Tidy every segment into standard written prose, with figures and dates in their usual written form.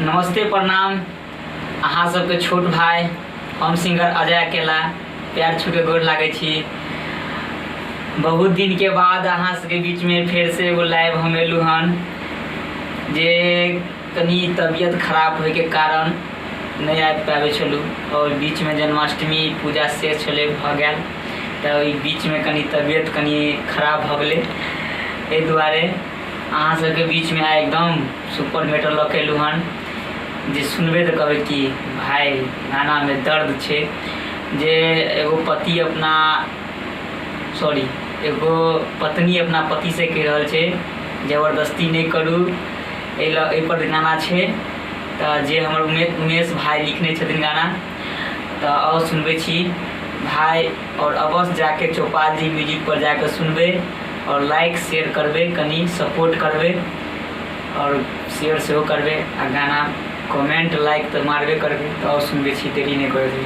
नमस्ते प्रणाम अहाँ सबके छोट भाई हम सिंगर अजय अकेला प्यार छूके गोर लागै छी। बहुत दिन के बाद अहाँ सबके बीच में फेर से एगो लाइव हम एलू हन, जे कनी तबियत खराब होय के कारण नहीं आबि पाबै छलहुँ और बीच में जन्माष्टमी पूजा से छलै भऽ गेल, तऽ ओहि बीच में कनी तबियत कनी खराब भऽ गेलै। एहि दुआरे अहाँ सबके बीच में आइ एकदम सुपर मेटर लऽ के एलहुँ हन, जे सुनबै तऽ कहबै कि भाय गानामे दर्द छै। जे एगो पति अपना सॉरी एगो पत्नी अपना पतिसँ कहि रहल छै जबरदस्ती नहि करू, एहि लए एहिपर गाना छै। तऽ जे हमर उमेश भाय लिखने छथिन गाना, तऽ आउ सुनबै छी भाय। आओर अवश्य जाके चौपाल जी म्यूजिक पर जाके सुनबै आओर लाइक शेयर करबै, कनि सपोर्ट करबै आओर शेयर सेहो करबै आ गाना कमेंट लाइक तऽ मारबे करबै। तऽ आओर सुनबै छी, देरी नहि करै छी।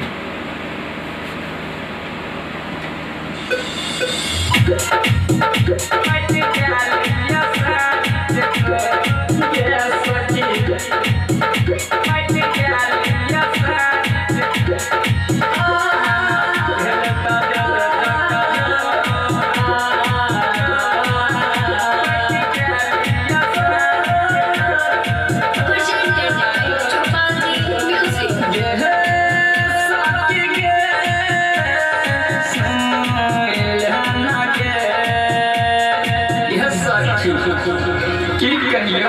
Presented by Chopalji Music. की कहियो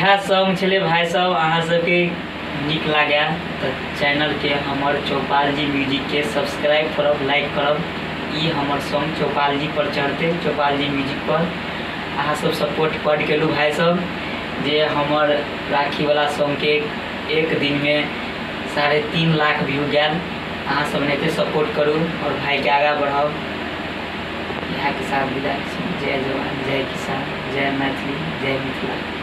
इएह सॉन्ग छलै भाइ सब। अहाँ सबके नीक लागै तऽ चैनलके हमर चौपाल जी म्यूजिकके सब्सक्राइब करब, लाइक करब। ई हमर सॉन्ग चौपाल जी पर चढ़तै, चौपाल जी म्यूजिक पर। अहाँ सब सपोर्ट बड्ड केलहुँ भाइ सब, जे हमर राखीवला सॉन्गके एक दिनमे 3.5 लाख व्यू गेल। अहाँ सब एनाहिते सपोर्ट करू आओर भाइके आगाँ बढ़ाउ। इएहके साथ विदा छी। जय जवान, जय किसान, जय मैथिली, जय मिथिला।